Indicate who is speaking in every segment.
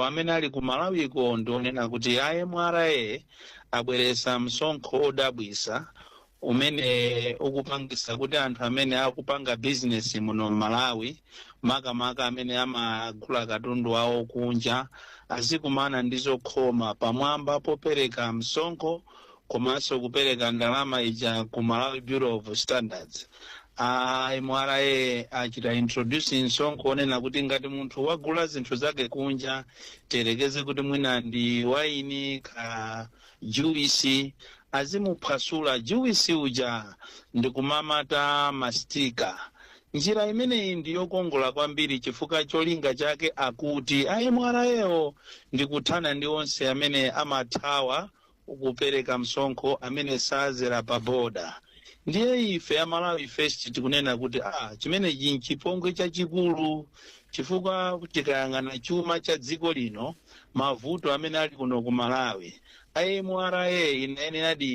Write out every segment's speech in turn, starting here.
Speaker 1: Madandaulo amene ali ku Malawiko ndionena kuti a MRA abweresa msonkho odabwisa umene ukupangisa kuti anthu amene akupanga bizinesi muno Malawi, makamaka amene amagula katundu awo kunja, azikumana ndi zokhoma pamwamba popereka msonkho komanso kupereka ndalama ija ku Malawi Bureau of Standards. A MRA achita introduce msonkho onena kuti ngati munthu wagula zinthu zake kunja, tiyerekeze kuti mwina ndi waini ka juice, azimuphwasula juice uja ndi kumamata ma sticker. Njira imeneyi ndi yokongola kwambiri chifukwa cholinga chake akuti a MRA ndi kuthana ndi onse amene amathawa kupereka msonkho, amene sazera pa boda. Ndiye ife a Malawi First tikunena kuti chimenechi nchipongwe chachikulu, chifukwa tikayang'ana chuma cha dziko lino, mavuto amene ali kuno ku Malawi, a MRA inayeneradi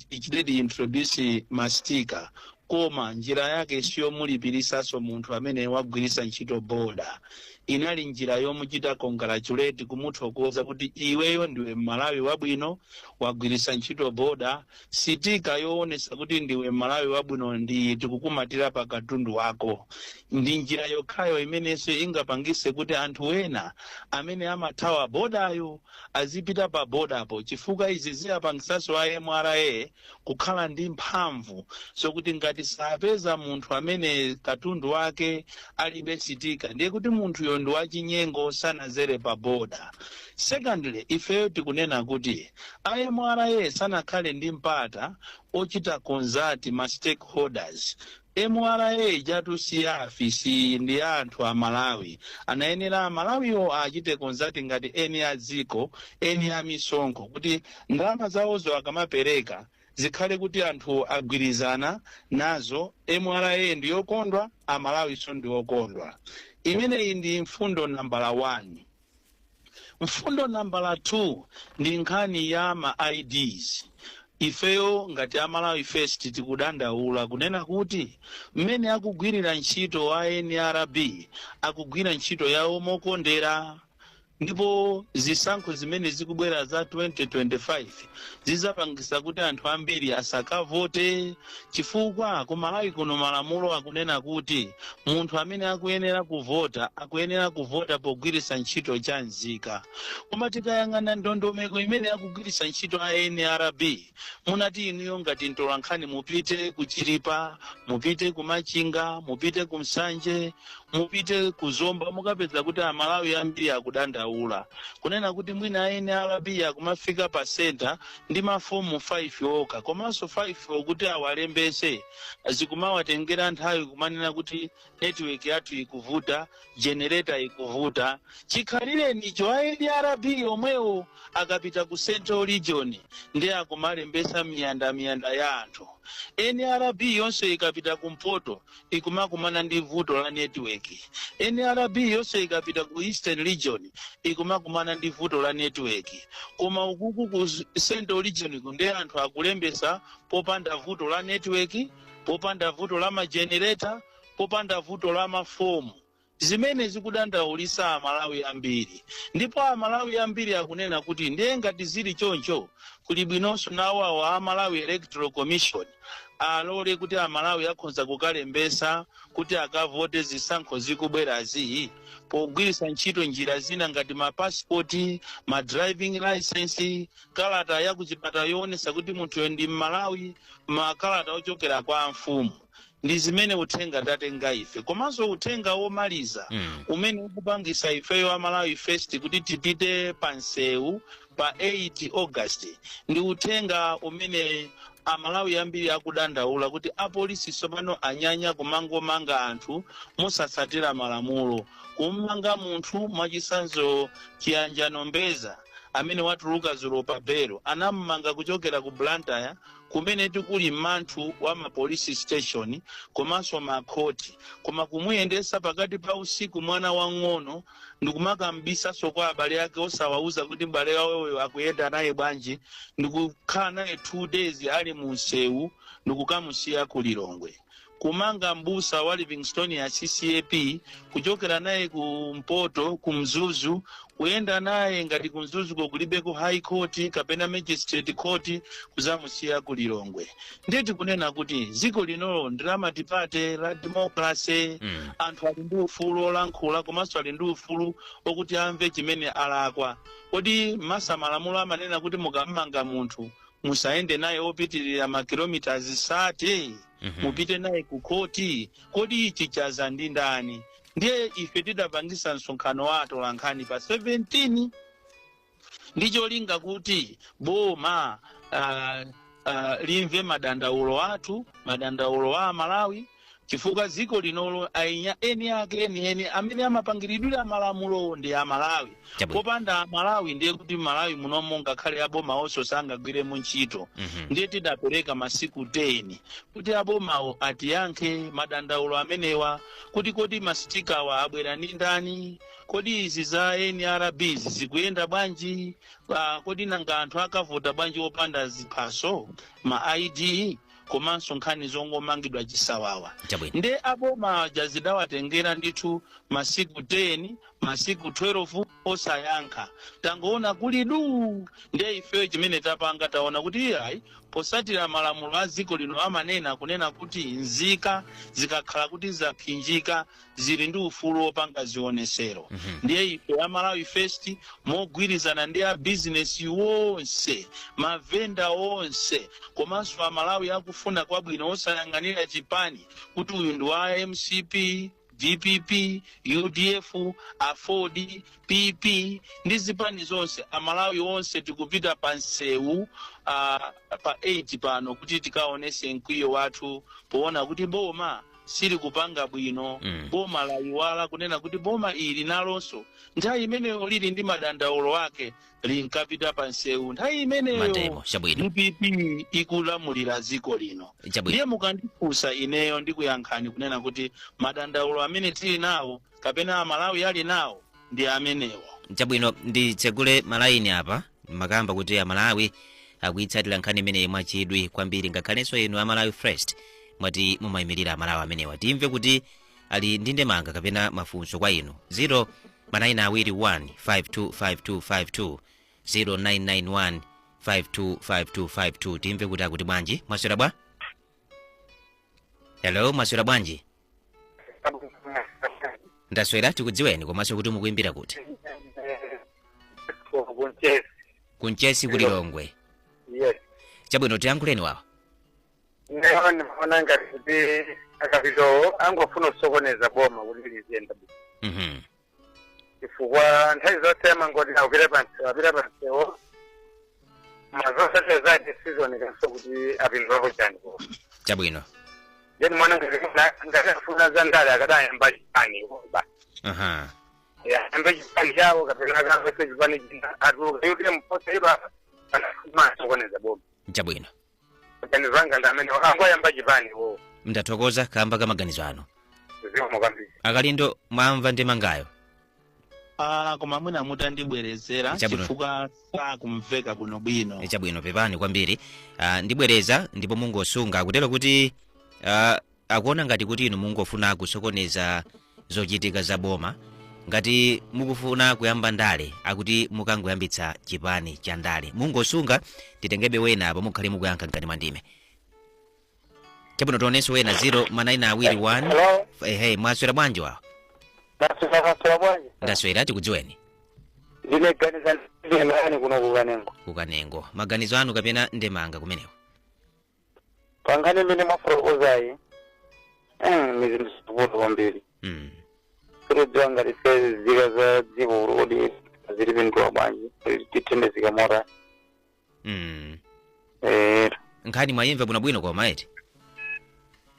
Speaker 1: ichitedi introduce ma sticker, koma njira yake siyomulipirisanso munthu amene wagwirisa ntchito boda. Inali njira yomuchita congratulate, kumuthokoza kuti iweyo ndiwe Mmalawi wabwino, wagwirisa ntchito boda, sticker yoonesa kuti ndiwe Mmalawi wabwino ndi tikukumatira pa katundu wako. Ndi njira yokhayo imenenso ingapangise kuti anthu ena amene amathawa bodayo azipita pa bodapo, chifukwa izi ziyapangisanso a MRA kukhala ndi mphamvu zokuti ngati sapeza munthu amene katundu wake alibe sticker, ndiye kuti munthuyo ndi wachinyengo, sanazere pa boda. Secondly, ifeyo tikunena kuti a MRA sanakhale ndi mpata ochita consult ma stakeholders. MRA jatu si afisi, ndi anthu a Malawi. Anayenera Amalawiwo achite consult ngati eni a dziko, eni a misonkho, kuti ndalama zawozo akamapereka zikhale kuti anthu agwirizana nazo. MRA ndi yokondwa, Amalawiso ndi okondwa. Imeneyi ndi mfundo nambala 1. Mfundo nambala 2 ndi nkhani ya ma IDs. Ifeyo ngati Amalawi First tikudandaula kunena kuti mmene akugwirira ntchito a NRB, akugwira ntchito yawo mokondera, ndipo zisankho zimene zikubwera za 2025 zizapangisa kuti anthu ambiri asakavote, chifukwa ku Malawi kuno malamulo akunena kuti munthu amene akuyenera kuvota akuyenera kuvota pogwiritsa ntchito cha nzika. Koma tikayang'ana ndondomeko imene akugwiritsa ntchito a NRB, munati inuyo ngati mtolankhani mupite ku Chilipa, mupite ku Machinga, mupite ku Msanje, mupite ku Zomba, mukapeza kuti Amalawi ambiri akudandaula kunena kuti mwina a NRB akumafika pa center ndi mafomu 5 okha, komanso 5 okuti awalembese zikumawatengera nthawi, kumanena kuti network yathu ikuvuta, generator ikuvuta. Chikhalirenicho a NRB omwewo akapita ku Central Region ndi akumalembesa miyanda miyanda ya anthu. NRB yonse ikapita kumpoto ikumakumana ndi vuto la network. NRB yonse ikapita ku Eastern Region ikumakumana ndi vuto la network, koma ukuku ku Central Region ku ndi anthu akulembesa popanda vuto la network, popanda vuto la ma generator, popanda vuto la mafomu, zimene zikudandaulisa Amalawi ambiri. Ndipo Amalawi ambiri akunena kuti ndiye ngati zili choncho, kuli bwinonso nawo awo a Malawi Electoral Commission alole kuti Amalawi akhoza kukalembesa kuti akavote zisankho zikubwerazi pogwiritsa ntchito njira zina ngati mapasipoti, ma driving license, kalata ya kuchipatala yoonesa kuti munthuyo ndi Mmalawi, makalata ochokera kwa mfumu. Ndi zimene uthenga tatenga ife. Komanso uthenga womaliza umene ukupangisa ifeyo Amalawi First kuti tipite pa nsewu pa 8 August ndi uthenga umene Amalawi ambiri akudandaula kuti apolisi tsopano anyanya kumangomanga anthu mosatsatira malamulo, kumanga munthu, mwachisanzo Chiyanjano Mbeza amene watuluka dzulo pa belo, anammanga kuchokera ku Blantyre kumene tikuli manthu wa ma police station komanso makhoti, koma kumuyendesa pakati pa usiku mwana wang'ono ndikumakambisaso kwa abale ake osawauza kuti m'bale waweyo akuyenda naye bwanji, ndikukhala naye 2 days ali mu msewu ndikukamusiya ku Lilongwe. Kumanga mbusa wa Livingstone ya CCAP, kuchokera naye ku Mpoto, ku Mzuzu, kuyenda naye ngati ku Mzuzuko kulibeko high court kapena magistrate court, kuzamusiya ku Lilongwe. Ndiye tikunena kuti dziko linolo ndi la multiparty, la democracy. Anthu ali ndi ufulu olankhula, komanso ali ndi ufulu okuti amve chimene alakwa. Kodi masa malamulo amanena kuti mukammanga munthu musayende naye opitirira ma kilometers 30, mupite naye ku khoti? Kodi ichi chaza ndi ndani? Ndiye ife tidapangisa msonkhano wa atolankhani pa 17 ndi cholinga kuti boma limve madandaulo athu, madandaulo a Malawi, chifukwa dziko linolo ainya eni ake enieni amene amapangiridwira malamulo ndi Amalawi. Popanda Amalawi, ndiye kuti Malawi munomo ngakhale aboma onso sangagwiremo ntchito. Ndiye tidapereka masiku 10 kuti abomawo atiyankhe madandaulo amenewa, kuti kodi ma sticker wa abwera ndi ndani? Kodi izi za NRB zikuyenda bwanji? Kodi nanga anthu akavota bwanji opanda ziphaso, ma ID, komanso nkhani zongomangidwa chisawawa? Nde aboma jazidawatengera ndithu masiku 10, masiku 12 osayankha, tangoona kuli du. Nde ifeyo chimene tapanga, taona kuti iyayi, posatira malamulo a dziko lino amanena kunena kuti nzika zikakhala kuti zapsinjika zili ndi ufulu wopanga zionesero. Ndiye ife a Malawi First, mogwirizana ndi a bizinesi wonse, mavenda onse, komanso Amalawi akufuna kwabwino, osayang'anira chipani kuti uyu ndi wa MCP, DPP, UDF, AFORD, PP ndi zipani zonse, Amalawi onse tikupita pa msewu pa 8 pano kuti tikaonese mkwiyo wathu poona kuti boma silikupanga bwino. Boma layiwala kunena kuti boma ili nalonso nthawi imeneyo lili ndi madandaulo ake, linkapita pa msewu nthawi imeneyo
Speaker 2: Ma demo, chabwino.
Speaker 1: DPP ikulamulira dziko lino. Ndiye mukandifunsa ineyo, ndikuyankhani kunena kuti madandaulo amene tili nawo kapena Amalawi ali nawo ndi amenewo.
Speaker 2: Chabwino, nditsegule malaini apa. Makamba kuti Amalawi akuyitsatira nkhani imeneyi mwachidwi kwambiri, ngakhalenso inu Amalawi First mwati mumayimirira Amalawi amenewa. Timve kuti ali ndi ndemanga kapena mafunso kwa inu. 0 921 525252, 0991 525252. Timve kuti akuti bwanji. Mwaswera bwa? Hello, mwaswera bwanji? Ndaswera. Tikudziweni komanso kuti mukuimbira kuti?
Speaker 3: Kunchesi.
Speaker 2: Kunchesi, kuLilongwe?
Speaker 3: Yes.
Speaker 2: Chabwino, tiyankhuleni wawa.
Speaker 3: Lero ndimaona ngati kuti akapitowo angofuna kusokoneza boma kuti liziyenda bwino, chifukwa nthawi zonse amangoti akupita pansewu, apita pansewu, mazosatira zake sizionekanso kuti apindulapo chani. Then mwana ngati afuna za ndale akadayamba chipani ba, ayambe chipani chawo kapena akapese chipani china, atuluka yuti mposa iba anasokoneza boma. Maganizo anga ndi amene angoyamba chipani wo.
Speaker 2: Ndathokoza kamba ka maganizo anu.
Speaker 3: Zikomo kwambiri.
Speaker 2: Akalindo, mwamva ndemangayo?
Speaker 1: Ah, koma mwina mutandibwerezera, chifukwa sakumveka bwinobwino.
Speaker 2: Chabwino, pepani kwambiri. Ndibwereza ndipo mungosunga. Akutero kuti akuona ngati kuti inu mungofuna kusokoneza zochitika za boma. Ngati mukufuna kuyamba ndale, akuti mukangoyambitsa chipani cha ndale. Mungosunga, titengebe wena apo, mukhale mukuyankha mkati mwa ndime. Chabwino, tionenso wena. 0 9 2 1.
Speaker 3: Hello.
Speaker 2: Ehe, mwaswera bwanji wawo?
Speaker 3: Ndaswera bwanji?
Speaker 2: Ndaswera, tikudziweni.
Speaker 3: Ndine Ganiza ndimani kuno kuKanengo.
Speaker 2: Kukanengo. Maganizo anu kapena ndemanga kumeneko?
Speaker 3: Pankhani imene mwafotokozayi, mizindu zikuvuta kwambiri. Sikudziwa ngati nzika za dziko kuti zilipindula bwanji, tithandizika motani.
Speaker 2: Nkhani mwayimva bwinobwino koma eti?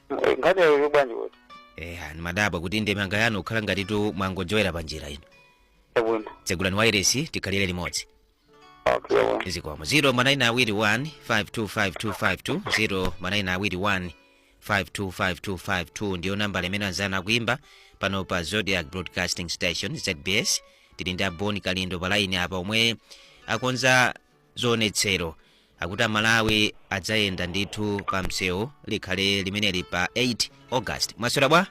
Speaker 3: Nkhani yayo bwanji kuti?
Speaker 2: Eh, madabwa kuti ndemanga yanu kukhala ngatitu mwangojowera pa njira ino.
Speaker 3: Chabwino.
Speaker 2: Tsegulani wairesi tikhalire limodzi.
Speaker 3: Okay, chabwino.
Speaker 2: Zikomo. 0 9 2 1 525252, 0 9 2 1 525252 ndiyo nambala imene anzanu akuimba pano pa Zodiac Broadcasting Station, ZBS. Tili ndi a Boni Kalindo pa line apa, omwe akonza zionetsero. Akuti Amalawi adzayenda ndithu pa msewu, likhale limeneli pa 8 August. Mwaswera bwa?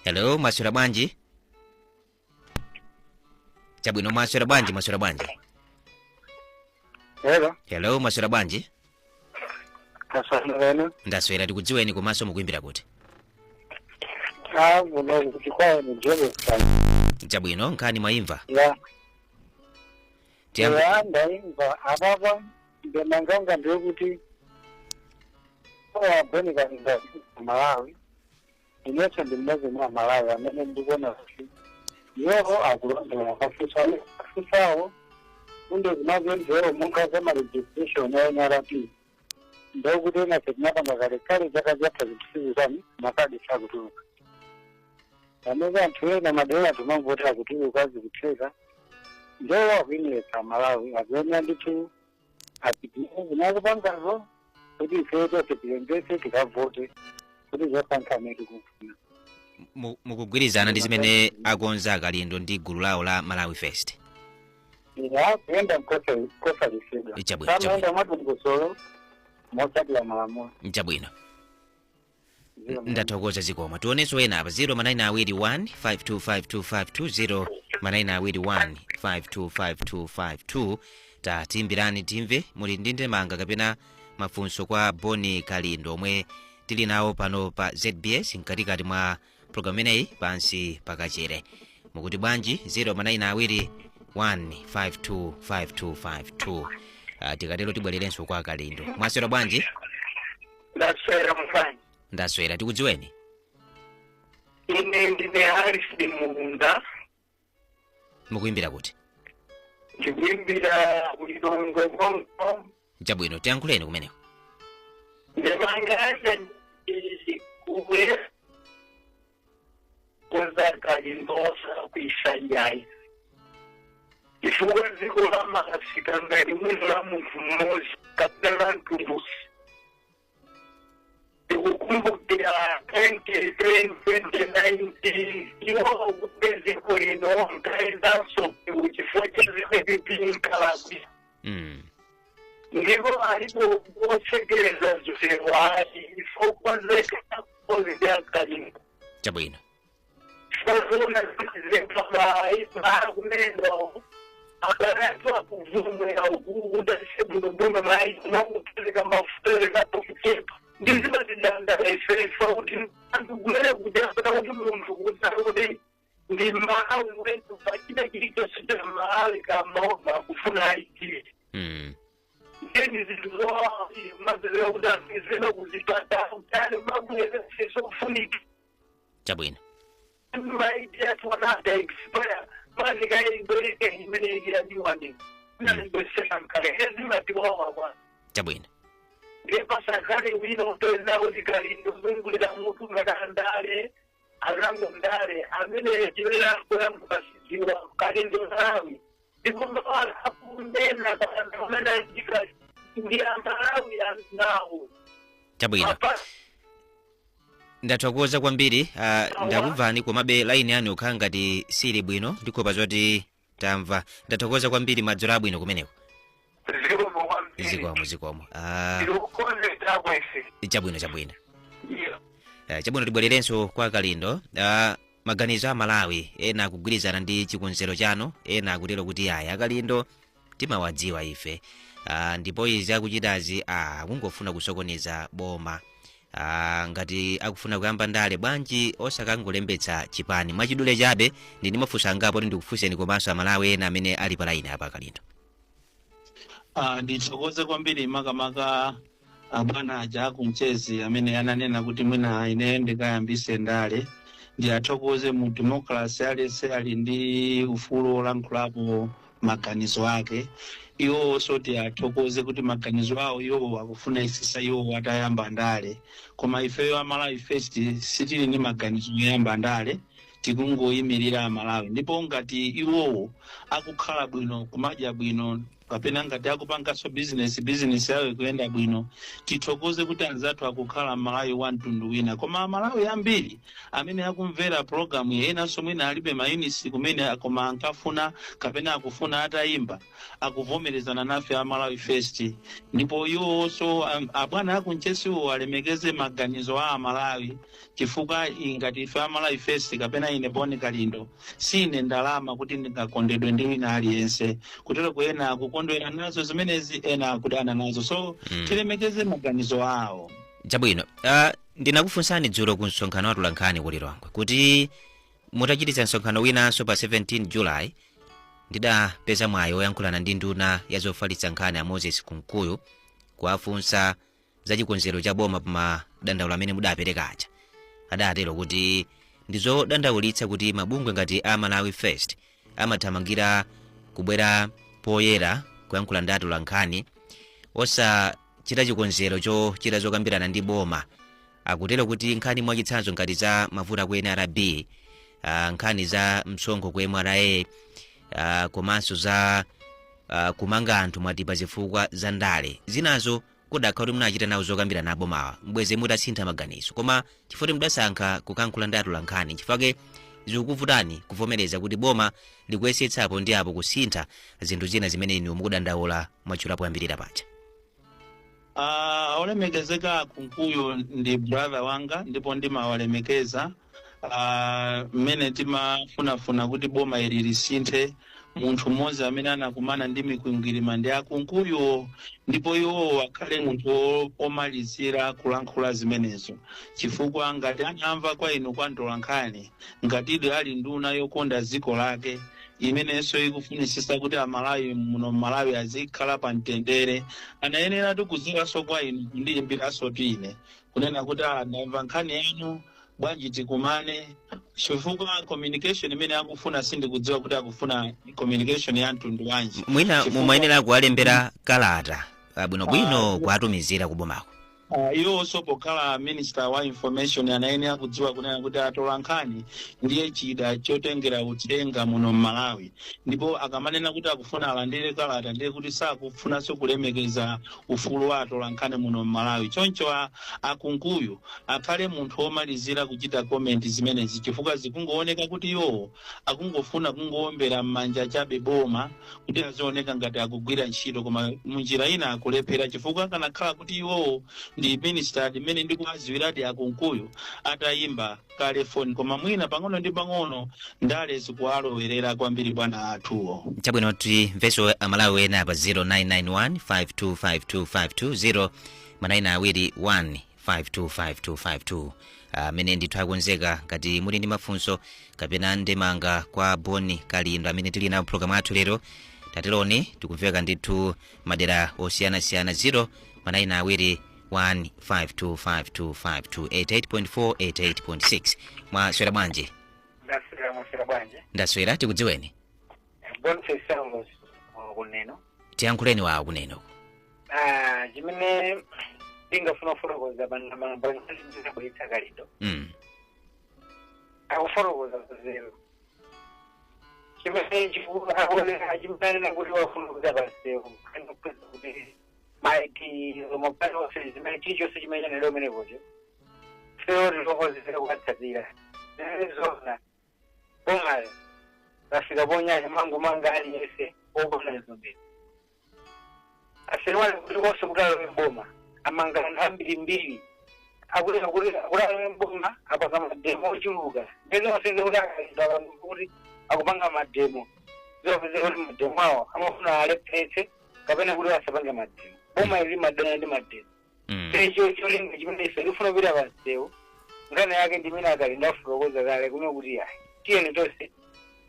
Speaker 2: Hello, mwaswera bwanji? Chabwino, mwaswera bwanji? Mwaswera bwanji?
Speaker 3: Hello.
Speaker 2: Hello, mwaswera bwanji?
Speaker 3: Taswera.
Speaker 2: Ndaswera. Tikudziweni komanso mukuimbira kuti?
Speaker 3: Ah, kuno kuti kwawo ni Jebestan.
Speaker 2: Chabwino, nkhani mwayimva?
Speaker 3: Ya.
Speaker 2: Tiyambe.
Speaker 3: Ya, ndaimva. Apapa ndemanganga ndeyekuti owa Kalindo Malawi, inenso ndi mmodzi mwa Malawi amene ndikuona kuti iwowo akulondola kafusawo kunde zimapemphero monga za ma registration ya NRP, ndokuti enafe tinapanga kalekale chaka chatha, zinthu zanu makadi sakutuluka, pamene anthu ena madera timangoti akutuluka, zikutheka. Ndewo akuinetsa Malawi akuyenera ndithu apitire zinakupangazo kuti ife tonse tilembetse, tikavote kuti zosankha amene tikufuna.
Speaker 2: Mukugwirizana ndi zimene akonza Akalindo ndi gulu lawo la Malawi First?
Speaker 3: Ya, kuyenda nkosalisidwa.
Speaker 2: Chabwino.
Speaker 3: Samayenda mwadongosolo motsatira malamulo.
Speaker 2: Chabwino, ndathokoza, zikomo. Tionenso ena apa, 0 9 2 1 525252, 0 9 2 1 525252. Tatimbirani timve muli ndi ndemanga kapena mafunso kwa Boni Kalindo omwe tili nawo pano pa ZBS mkatikati mwa programu imeneyi, Pansi Pakachere. Mukuti bwanji? 0 9 2 1 525252. Tikatero tibwererenso kwa Kalindo. Mwaswera bwanji?
Speaker 4: Ndaswera mfani.
Speaker 2: Ndaswera. Tikudziweni?
Speaker 4: Ine ndine Haris Munda.
Speaker 2: Mukuimbira kuti?
Speaker 4: Ndikuimbira kuLilongwe konko.
Speaker 2: Chabwino, tiyankhuleni kumeneko.
Speaker 4: Ndemanganja kuwe konza Kalindosa kuisanyayi chifukwa dziko la makasika ngati mwino la munthu mmodzi kapena la mtumbusi. Ndikukumbukira 2010, 2019, iwo kupezeko lino nkaendanso chifukwa cha zimene tinkalakwi. Ndipo alipo osekereza zuzewayi ifokonzeka kozidakalinga.
Speaker 2: Chabwino.
Speaker 4: Sazona zimazemba kumendo akanatswa kuvumwera ukukutasebunobuna mai kumangopezeka mafuta tokuchepa ndizimatidandala ifefa kuti anthu kumene kujapata kuti munthu kuti ndi Malawi wetu pachina chilichonse cha Malawi kamaoma kufuna aitire. Ndeni zinthu mazera kuti azizena kuzipata utale makuyeseso kufunika.
Speaker 2: Chabwino.
Speaker 4: Ma ID athu anata expire, mazikaibwereke imene ikiradiwani nalibwesera mkale ezimatiwawa kwa.
Speaker 2: Chabwino.
Speaker 4: Ndepasakale wina utoeza kuti Kalindo zungulira mutu ngakandale arango ndale amene chimene koyamukasiziwa Kalindo Malawi ndikumbaala akundena amene achitika ndi Amalawi nawo.
Speaker 2: Chabwino, ndathokoza kwambiri. Ndakumvani, komabe laini yanu ikukhala ngati sili bwino. Ndikhopa zoti tamva. Ndathokoza kwambiri, madzulo abwino kumeneko.
Speaker 4: Zikomo kwambiri.
Speaker 2: Zikomo, zikomo.
Speaker 4: Ndikukonzeta kwese.
Speaker 2: Chabwino, chabwino.
Speaker 4: Yeah.
Speaker 2: Chabwino, tibwererenso kwa Kalindo. Maganizo a Malawi ena akugwirizana ndi chikonzero chanu, ena akutero kuti aya Akalindo timawadziwa ife, ndipo izi akuchitazi akungofuna kusokoneza boma. Ngati akufuna kuyamba ndale, bwanji osakangolembetsa chipani? Mwachidule chabe, ndi mafunso angapo ndikufunseni komanso Amalawi ena amene ali pa laini apa, Kalindo.
Speaker 1: Ndithokoze kwambiri makamaka abwana aja akumchezi amene ananena kuti mwina ine ndikayambise ndale. Ndiyathokoze. Mu democracy aliyense ali ndi ufulu wolankhulapo maganizo ake. Iwonso tiyathokoze kuti maganizo awo iwo akufuna isisa iwo atayamba ndale, koma ifeyo Amalawi First sitili ndi maganizo oyamba ndale, tikungoyimirira Amalawi. Ndipo ngati iwowo akukhala bwino, kumadya bwino. Kapena ngati akupanganso bizinesi, bizinesi yawo ikuyenda bwino, tithokoze kuti anzathu akukhala Malawi wa mtundu wina. Koma Amalawi ambiri amene akumvera pologalamu enanso mwina alibe mayunitsi kumene, koma ankafuna kapena akufuna atayimba, akuvomerezana nafe a Malawi First. Ndipo iwonso abwana akunchesiwo alemekeze maganizo a Amalawi, chifukwa ngati ife a Malawi First kapena ine Boni Kalindo, sine ndalama kuti ndingakondedwe ndi wina aliyense. Kutero ena akukondwera nazo zimenezi, ena akudana nazo, so tilemekeze maganizo awo.
Speaker 2: Chabwino. Ndinakufunsani dzulo ku msonkhano wa atolankhani ku Lilongwe kuti mutachititsa msonkhano winanso pa 17 July, ndidapeza mwayi woyankhulana ndi nduna ya zofalitsa nkhani a Moses Kunkuyu, kuwafunsa za chikonzero cha boma pa madandaulo amene mudapereka aja. Adatero kuti ndizodandaulitsa kuti mabungwe ngati a Malawi First amathamangira kubwera poyera kuyankhula ndi atolankhani, osachita chikonzero chochita zokambirana ndi boma. Akutero kuti nkhani mwachitsanzo ngati za mavuto ku NRB, nkhani za msonkho ku MRA, komanso za kumanga anthu mwati pa zifukwa za ndale zinazo, kudakhala kuti munachita nawo zokambirana abomawa, mbweze mutasintha maganizo. Koma chifukwa mudasankha kukankhula ndi atolankhani, chifukwa zikukuvutani kuvomereza kuti boma likuyesetsapo ndi apo kusintha zinthu zina zimene inu mukudandaula mwatchulapo yambirira paja.
Speaker 1: Olemekezeka Kunkuyu ndi brother wanga ndipo ndimawalemekeza. Mmene timafunafuna kuti boma ili lisinthe, munthu mmodzi amene anakumana ndi mikwingwirima ndi Akunkuyu, ndipo iwo akhale munthu omalizira kulankhula zimenezo, chifukwa ngati anamva kwa inu kwa ntolankhani, ngatidi ali nduna yokonda dziko lake imenenso ikufunisisa kuti Amalawi muno Malawi azikhala pa mtendere, anayenera tikudziwanso kwa inu kundiyimbiranso tine kunena kuti, "Ah, ndamva nkhani yanu, bwanji tikumane?" Chifukwa communication imene akufuna, sindikudziwa kuti akufuna communication ya mtundu wanji.
Speaker 2: Mwina mumayenera kuwalembera kalata bwinobwino, kuwatumizira kubomako.
Speaker 1: Iwonso pokhala minister wa information anayenera kudziwa kunena kuti atolankhani ndiye chida chotengera uthenga muno mMalawi. Ndipo akamanena kuti akufuna alandire kalata, ndiye kuti sakufunanso kulemekeza ufulu wa atolankhani muno mMalawi. Choncho Akunkuyu akhale munthu womalizira kuchita comment zimenezi, chifukwa zikungooneka kuti iwowo akungofuna kungowombera m'manja chabe boma kuti azioneka ngati akugwira ntchito, koma munjira ina akulephera, chifukwa kanakhala kuti iwowo ndi minister limene ndikuwaziwiradi Akunkuyu, atayimba kale foni. Koma mwina pang'ono ndi pang'ono ndale zikuwalowerera kwambiri bwana athuwo.
Speaker 2: Chabwino, timvenso Amalawi ena pa 0991 525252, 0 manayina awiri 1 525252, amene ndithu akonzeka ngati muli ndi mafunso kapena ndemanga kwa Boni Kalindo amene tili nawo programu athu lero. Tateroni, tikumveka ndithu madera osiyanasiyana, 0 manayina awiri 1 525252, 88.4, 88.6. Mwaswera bwanji?
Speaker 3: Ndaswera. Mwaswera bwanji?
Speaker 2: Ndaswera. Tikudziweni?
Speaker 3: Boniface Saulos kuneno.
Speaker 2: Tiyankhuleni wawo kuneno.
Speaker 3: Ah, chimene ndingafuna kufotokoza panabweretsa Kalindo, akufotokoza zero chimene chikuoneka, chimene kuti wafuna kupita pansewu kuti maiti mapani onse, zimene chilichonse chimene chanelo umenekocho feo tilokozera kukatsatira zimene zona bomali lafika ponyanya mangu manga aliyense wopanda zomera asiwali kuti konse kuti alowe mboma amanga anthu ambirimbiri, akuti kuti alowe mboma apanga mademo ochuluka. Ndizonse kuti akalinda kuti akupanga mademo, zopeze kuti mademo awo amafuna alepheretse kapena kuti asapange mademo. Boma ili limadana ndi mademo. Icho cholinga chimene ife tifuna kupita pansewu, nkhani yake ndimene Akalinda afotokoza kale kuno kuti ayi, tiyeni tonse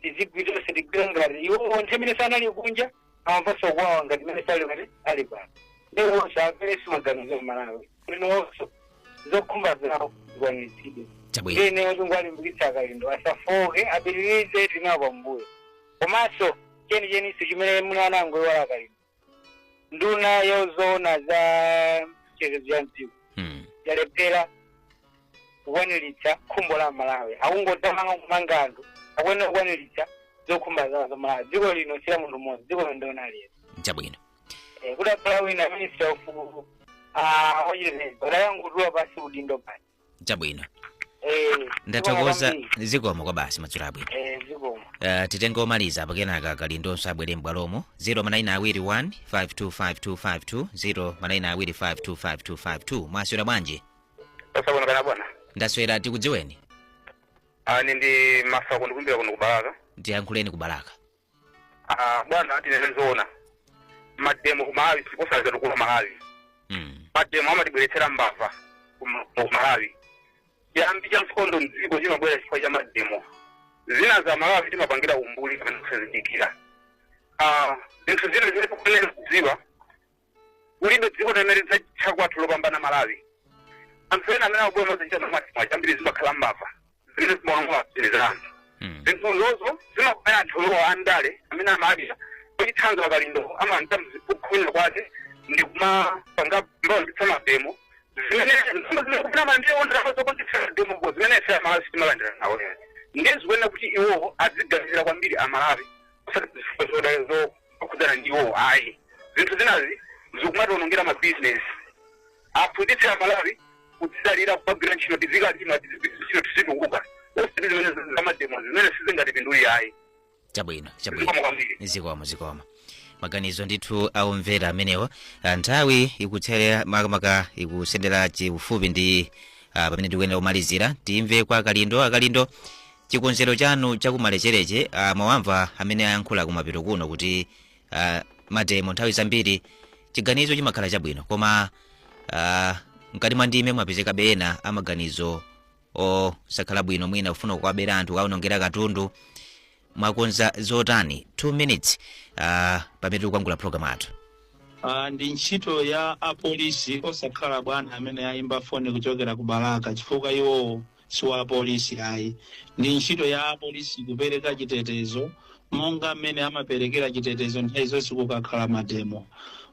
Speaker 3: tizigwi tonse tigwire ngati iwo nthawi imene sanali kunja amamvanso kwawa ngati imene sali ngati ali pano. Ndiwonso aperesi maganizo Malawi kuti nonso zokhumba zawo zikwaniritsidwe.
Speaker 2: Chabwino.
Speaker 3: Ndine chingwalimbikitsa Akalindo asafoke, apitirize, tinawo pambuyo. Komanso chenicheniso chimene muna angoiwala Akalindo, nduna yozoona za chitetezo cha mdziko yalephera kukwaniritsa khumbo la Malawi. Akungotamanga kumanga anthu, akuyenera kukwaniritsa
Speaker 4: Zokhumba zawo zamalawi, dziko lino sila munthu mmodzi, dziko lino ndiona aliyense. Kuti akhala wina minister of wachitetezo adayangotula pasi udindo pasi.
Speaker 2: Chabwino. Ndathokoza, zikomo kwa basi, madzulo abwino.
Speaker 4: Zikomo.
Speaker 2: Titenge omaliza apo, kenaka Kalindonso abwere m'bwalomo. 0 9 2 1 525252, 0 9 2 525252. Mwaswera bwanji?
Speaker 3: Osabonekana bwana.
Speaker 2: Ndaswera, tikudziweni?
Speaker 3: Ani ndi Masako, ndikumbira kuno kuBalaka.
Speaker 2: Tiyankhuleni kuBalaka.
Speaker 3: Ah, bwana, tinene zoona, mademo ku Malawi sikosaza tukula Malawi. Mademo amatibweretsera mbava ku Malawi. Chiyambi cha nkhondo mdziko chimabwera chifukwa cha mademo. Zina za Malawi timapangira umbuli kapena kusazindikira. Ah, zinthu zina zimene tikuyenera kudziwa, kulibe dziko limene lidzatcha kwathu lopambana Malawi. Anthu ena amene akubwera mazachita mademo achambiri zimakhala mbava zimene zimaononga zinthu za anthu. Zinthuzozo zimakumana anthu olowa andale amene amalira ochitsanzo aKalindo amanta kukhulira kwake ndi kumapanga mbawanditsa mademo zimene zimene amandiwo ndalama zokonzetsera mademo zimene ife Amalawi sitimalandira nawo. Ndiye zikuyenera kuti iwowo aziganizira kwambiri Amalawi, osati zifukwa zokhudzana ndi iwowo ayi. Zinthu zinazi zikumationongera mabizinesi. Aphunzitse Amalawi kudzidalira, kumagwira ntchito, tizikalima, tizigwira ntchito, tizitukuka, osati zimene zamademo zimene sizingatipinduli ayi.
Speaker 2: Chabwino.
Speaker 3: Zikomo kwambiri.
Speaker 2: Zikomo, zikomo. Maganizo ndithu aumvera amenewa. Nthawi ikutserera, makamaka ikusendera chifupi ndi pamene tikuyenera kumalizira. Timve kwa Kalindo. AKalindo, chikonzero chanu chakumalechereche, mwawamva amene ayankhula kumapeto kuno kuti mademo nthawi zambiri chiganizo chimakhala chabwino, koma mkati mwa ndime mwapezekabe ena amaganizo osakhala bwino, mwina kufuna kukabera anthu, kaonongera katundu. Mwakonza zotani? 2 minutes, pamene tikukwangula program athu.
Speaker 1: Ndi ntchito ya apolisi, osakhala bwana amene ayimba foni kuchokera ku Balaka, chifukwa iwowo si wa apolisi ayi. Ndi ntchito ya apolisi kupereka chitetezo monga mmene amaperekera chitetezo nthawi zonse kukakhala mademo.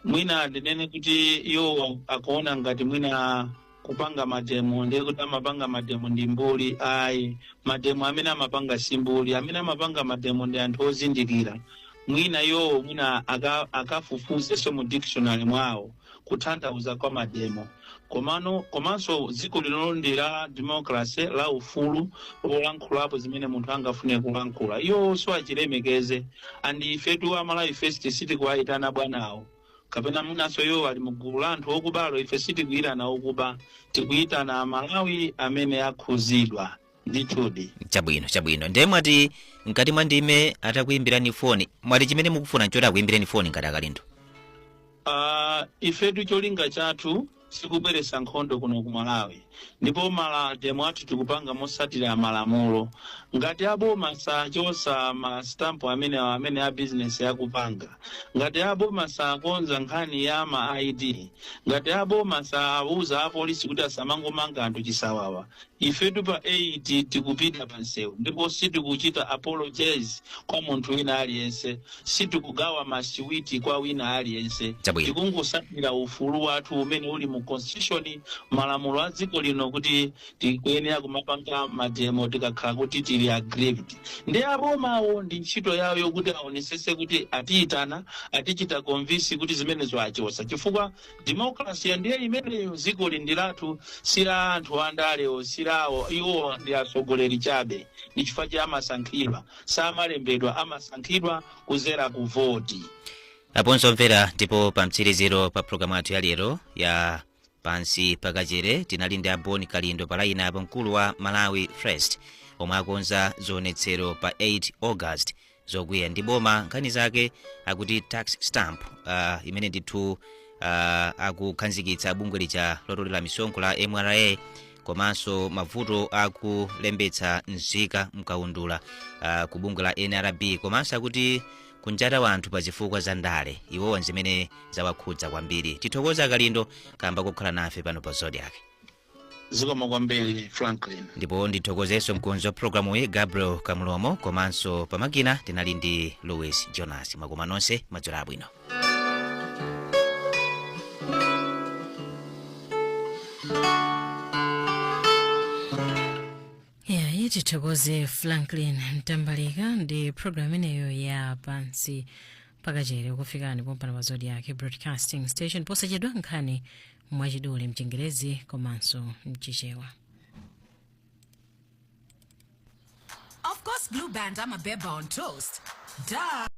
Speaker 1: Mwina ndinene kuti iwo akuona ngati mwina kupanga mademo ndiye kuti amapanga mademo ndi mbuli. Ayi, mademo amene amapanga si mbuli, amene amapanga mademo ndi anthu ozindikira. Mwina iwowo mwina akafufuzenso mu dictionary mwawo kutanthauza kwa mademo. Komano komanso dziko lino ndi la democracy, la ufulu wolankhulapo zimene munthu angafune kulankhula. Iwo so achilemekeze. And ifetu aMalawi First sitikuwayitana bwanawo, kapena mwinanso iwo ali mugulu la anthu okubalo. Ife sitikuyitana okuba, tikuyitana Amalawi amene akhuzidwa ndithudi.
Speaker 2: Chabwino. Ndiye mwati mkati mwa ndime atakuyimbirani foni, mwati chimene mukufuna nchoti akuyimbireni foni ngati aKalindo?
Speaker 1: Ifetu cholinga chathu sikubweretsa nkhondo kuno ku Malawi, ndipo mademo athu tikupanga mosatira malamulo. Ngati aboma sachosa ma stamp amene a business akupanga, ngati aboma sakonza nkhani ya ma ID, ngati aboma sauza apolisi kuti asamangomanga anthu chisawawa, ifetu pa 8 tikupita pa nsewu, ndipo sitikuchita apologize kwa munthu wina aliyense, sitikugawa masiwiti kwa wina aliyense. Tikungosatira ufulu wathu umene uli mu constitution, malamulo a dziko lino, kuti tikuyenera kumapanga mademo tikakhala kuti tili aggrieved. Ndi abomawo ndi ntchito yawo yokuti aonesese kuti atiyitana, atichita convince kuti zimenezo achosa, chifukwa democracy ndiye imeneyo. Dziko ndi lathu, si la anthu andalewo, si lawo. Iwo ndi atsogoleri chabe, ndi chifukwa cha amasankhidwa, samalembedwa, amasankhidwa kuzera ku voti.
Speaker 2: Aponso mvera, ndipo pa mtsiriziro pa programu yathu ya lero ya Pansi Pakachere tinali ndi aBoni Kalindo pa line apo, mkulu wa Malawi First, omwe akonza zionetsero pa 8 August zokwiya ndi boma. Nkhani zake akuti tax stamp, imene ndithu akukhazikitsa bungwe lija lotolera misonkho la MRA, komanso mavuto akulembetsa nzika mkaundula ku bungwe la NRB, komanso akuti kunjata wanthu pa zifukwa za ndale, iwowa zimene zawakhudza kwambiri. Tithokoza aKalindo kamba kukhala nafe pano pa Zodiak.
Speaker 1: Zikomo kwambiri, Franklin.
Speaker 2: Ndipo ndithokozenso mkonzi wa programu iyi, Gabriel Kamlomo, komanso pamakina tinali ndi Louis Jonas. Mwakoma nonse, madzulo abwino.
Speaker 5: Yeah. Ayi, tithokoze Franklin Mtambalika ndi programu imeneyo ya Pansi Pakachere, kufikani pompano pa Zodiak Broadcasting Station. Posachedwa, nkhani mwachidule mchingerezi komanso mchichewa.
Speaker 6: Of course, Blue Band, I'm a beba on toast. Duh.